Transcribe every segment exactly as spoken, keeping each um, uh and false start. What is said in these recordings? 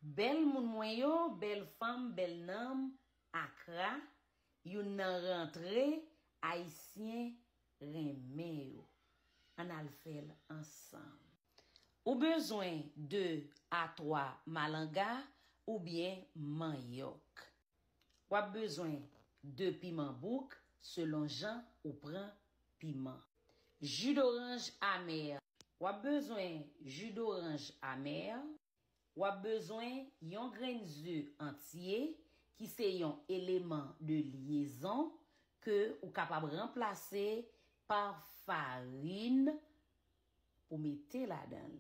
Bèl moun mwen yo, bèl fanm, bèl nanm, Akra, youn nan rantre, Ayisyen renmen yo. Ann al fè l ansanm. Ou bezwen de a twa malanga oubyen manyòk. W ap bezwen de piman bouk, selon jan ou pran piman. Ji doranj amè. W ap bezwen ji doranj amè. W ap bezwen yon grenn ze antye, ki se yon eleman de lyezon ke ou kapab ranplase pa farin pou mete ladan l.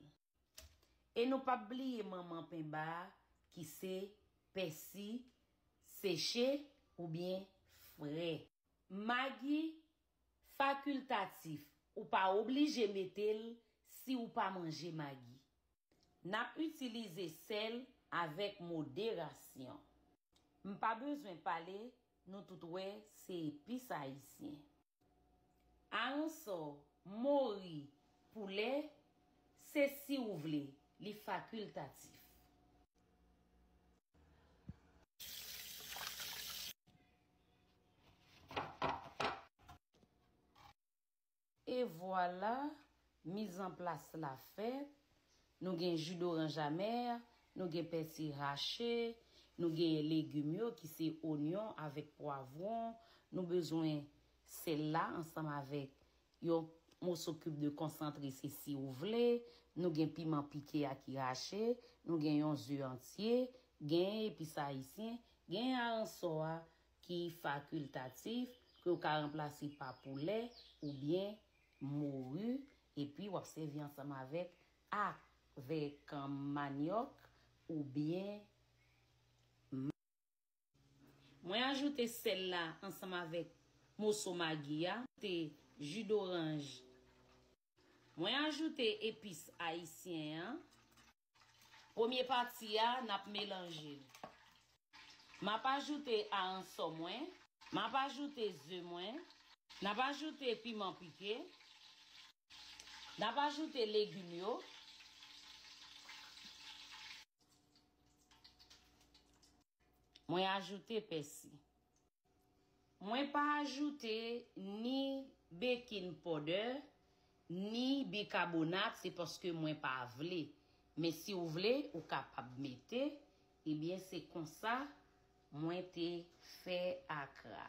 E nou p ap bliye manman penba a, ki se pèsi seche oubyen fre. Magi fakiltatif, ou pa oblije mete l si w pa manje magi. N ap itilize sèl avèk moderasyon. M pa bezwen pale, nou tout wè se epis ayisyen. Aransò, mori, poulè, se si ou vle, li fakiltatif. E vwala, mizanplas la fèt. Nou gen ji doranj amè, nou gen pèsi rache, nou gen legim yo ki se onyon avèk pwavwon. Nou bezwen sèl la ansanm avèk yon moso kib de konsantre, se si ou vle. Nou gen piman pike a ki rache, nou gen yon ze antye, gen epis ayisyen, gen aransò a ki fakiltatif, ke w ka ranplase pa poulè oubyen mori, epi w ap sèvi ansanm avèk, avèk, um, manyòk oubyen ma-, mwen ajoute sèl la ansanm avèk moso magi a, te ji doranj. Mwen ajoute epis ayisyen an. Premye pati a, n ap melanje l. M ap ajoute aransò mwen. M ap ajoute ze mwen. N ap ajoute piman pike. N ap ajoute legim yo. Mwen ajoute pèsi. Mwen pa ajoute ni baking powder, ni bikabonat, se paske mwen pa vle. Men si w vle, ou kapab mete. Ebyen, se konsa mwen te fè akra.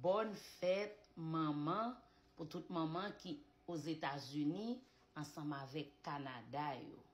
Bòn fèt manman pou tout manman ki Ozetazini ansanm avèk Kanada yo.